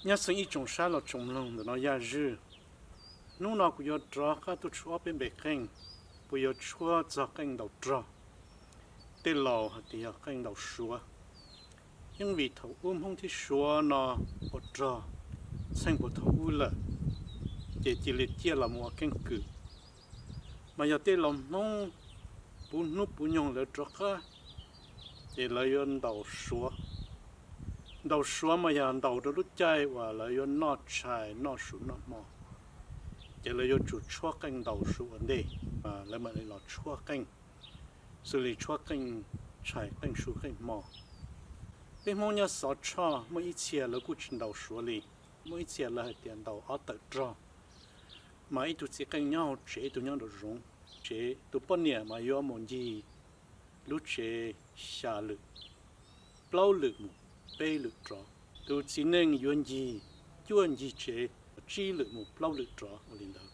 Nyob zoo ib tsoom saib los tsoom mloog ntawm no yaj zwg. Hnub no kuv yuav rov qab tuaj tshuab ob peb npe qeej, kuv yuav tshuab txog qeej ntaus rog. Tej laus hais tias yog qeej ntaus suav. Yeej vim thaum ub Hmoob thiab Suav no ua rog txheej puag thaum ub lawm, ces cia li ciaj los mus ua keeb kwm. Mas yog tej laus Hmoob puv hnub puv nyoog lawv rov qab, ces lawv yuav ntaus suav. Ntaus suav mas yog ntaus rau lub caij uas lawv yuav noj tshais noj su noj hmo, ces lawv yuav tsum tshuab qeej ntaus suav ua ntej, lawv mam li los tshuab qeej, xws li tshuab qeej tshais qeej su qeej hmo. Peb Hmoob nyob Xov Tshoj muaj ib txhia lawv kuj tsis ntaus suav li, muaj ib txhia lawv hais tias ntaus ob tawm rog. Mas ib tug txiv qeej nyob hauv tsev, ib tug nyob nraum zoov. Tsev tus poj niam mas yuav mus ncig lub tsev xya lwm, plaub lwm mus peb lwm rov. Tus txiv neej yuav ncig cuaj ncig tsev, tsib lwm mus plaub lwm rov ua li ntawd.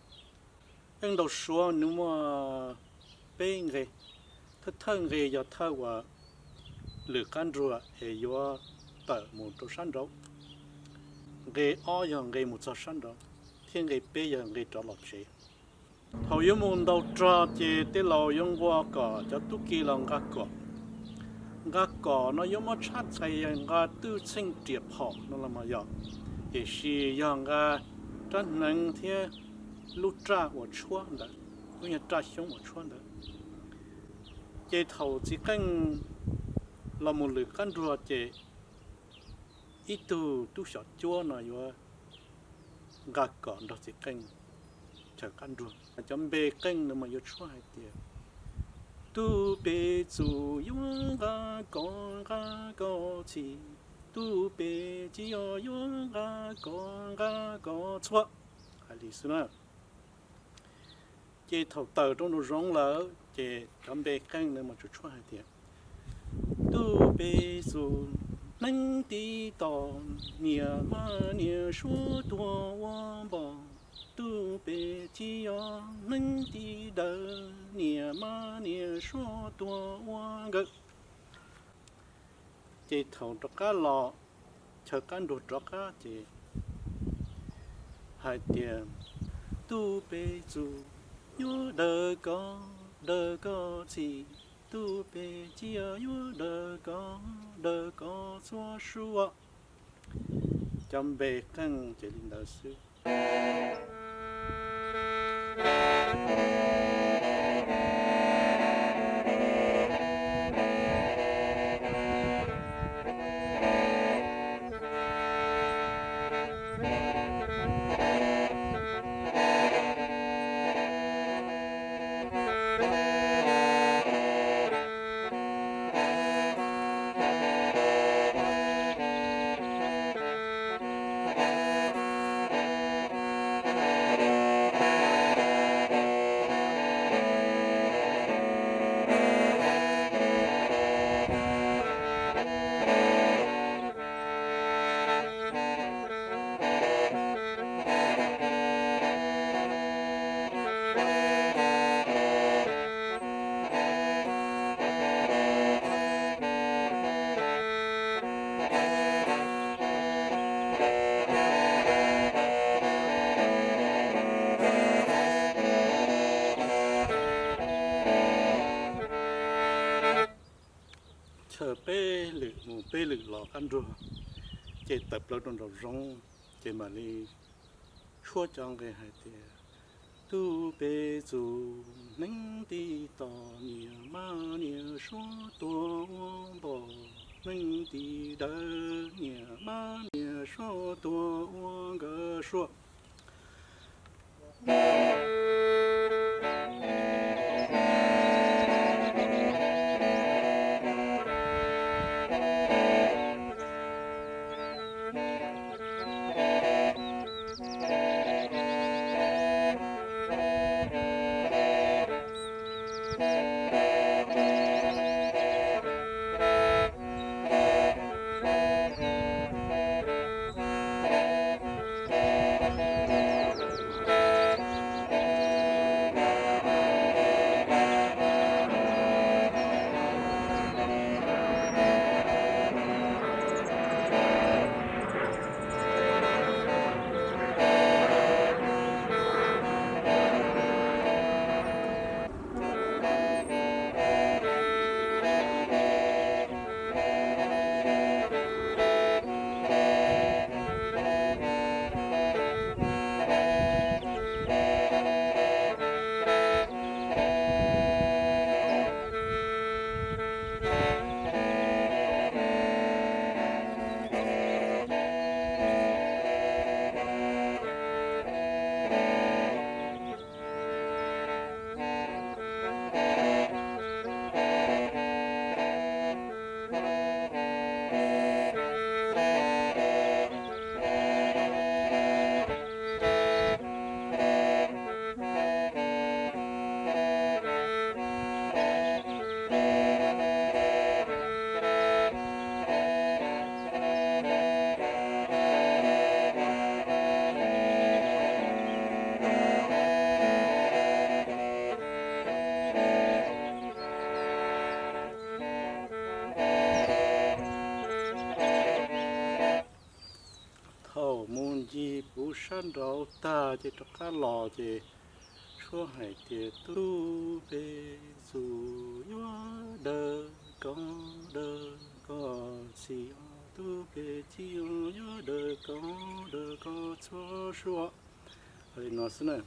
Qeej ntaus suav nws muaj peb nqe. Thawj thawj nqe yog thawj uas lwm qab nruag es yuav tawm mus rau sab nraud. Nqe ob yog nqe mus txog sab nraud, thiab nqe peb yog nqe rov los tsev. Thaum yuav mus ntaus rog ces tej laus yuav nqua kom cov tub ki los nqa kom. Nqa kom no yuav muab tshab txhais nqa twj txheej riam phom no los mas yog, tiam sis yog nqa rab hneev thiab lub raj uas tshuab ntawd, lub nyuag raj xyoob uas tshuab ntawd. Ces thaum txiv qeej los mus lwm qab nruag ces ib tug tub xyom cuab no yuav nqa kom nrog txiv qeej chaws qab nruag. Cov npe qeej no mas yuav tshuab hais tias, tub pem txuj yuav nqa kom nqa kom txhij, tub pem ci os yuav nqa kom nqa kom txhua. Hais li xwb na. Ces thaum tawm rau nraum zoov lawm ces cov npe qeej no mas tsuas tshuab hais tias, tub pem txuj hneev tib tos, niam mab niam suav tuag ua npog, tub pem ci os hneev tib dawm, niam mab niam suav tuag ua nkawm. Ces thaum rov qab los chaw qab nruag rov qab ces hais tias, tub pem txuj yuav dawm koj dawm koj txhij, tub pem ci os yuav dawm koj dawm koj txhua suav. Cov npe qeej ces li ntawd xwb. Chaw peb lwm mus peb lwm los qab nruag, ces tawm plaws rau nraum zoov, ces mam li tshuab cov nqe hais tias, tub pem txuj hneev tib tos, niam mab niam suav tuag ua npog, hneev tib dawm, niam mab niam suav tuag ua nkawm suav. Mus ncig puv sab nraud tag ces rov qab los ces tshuab hais tias tub pes txuj yuav daws koj daws koj txhij, tub pes txuj yuav daws koj daws koj txhua sua. Li no xwb na.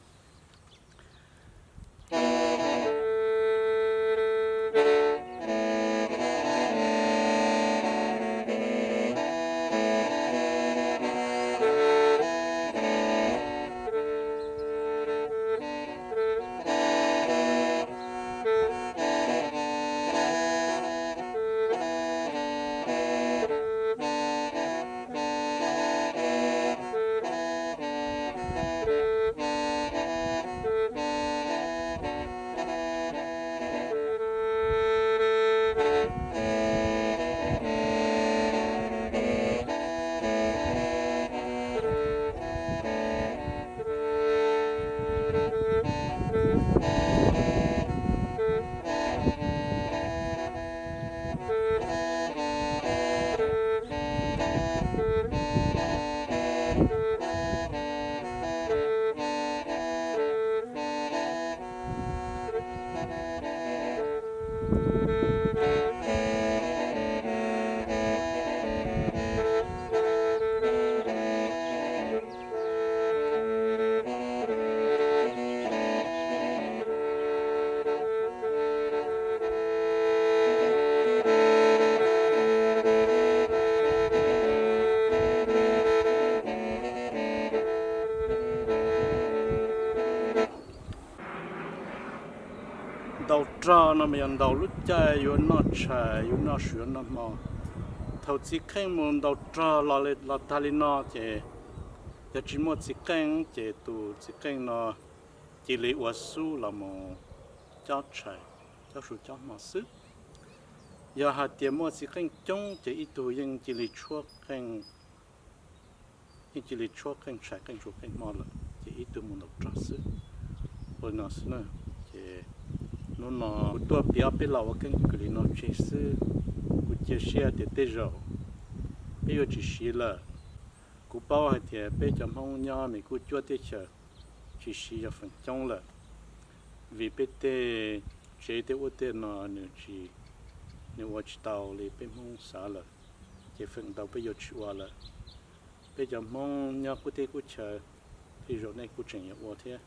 Ntaus rog no mas yog ntaus lub caij yuav noj tshais, yuav noj su yuav noj hmo. Thaum txiv qeej mus ntaus rog los tag li no ces yog tsis muaj txiv qeej ces tus txiv qeej no cia li ua xub los mus cob tshais, cob su cob hmo xwb. Yog hais tias muaj txiv qeej coob ces ib tug yeej cia li tshuab qeej, yeej cia li tshuab qeej tshais qeej su qeej hmo lawm ces ib tug mus ntaus rog xwb. Ua li no xwb na. Ces hnub no kuv tuaj piav peb los ua keeb kwm li no tseg xwb. Kuv cia siab tias tej zaum peb yuav tsis siv lawm. Kuv paub hais tias peb cov Hmoob nyob Mis Kuj Cuab teb chaws tsis siv yog feem coob lawm, vim peb tej tsev tej ub tej no nws tsis, nws ua tsis tau li peb Hmoob xav lawm, ces feem ntau peb yuav tsis ua lawm. Peb cov Hmoob nyob qub teb qub chaw, tej zaum nej kuj tseem yuav ua thiab.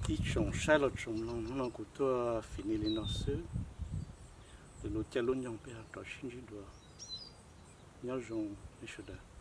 Ib tsoom saib los tsoom mloog, hnub no kuv tuaj fim li no xwb. Lwm lub caij lub nyoog peb ho rov sib ntsib dua. Nyob zoo nej sawv daws.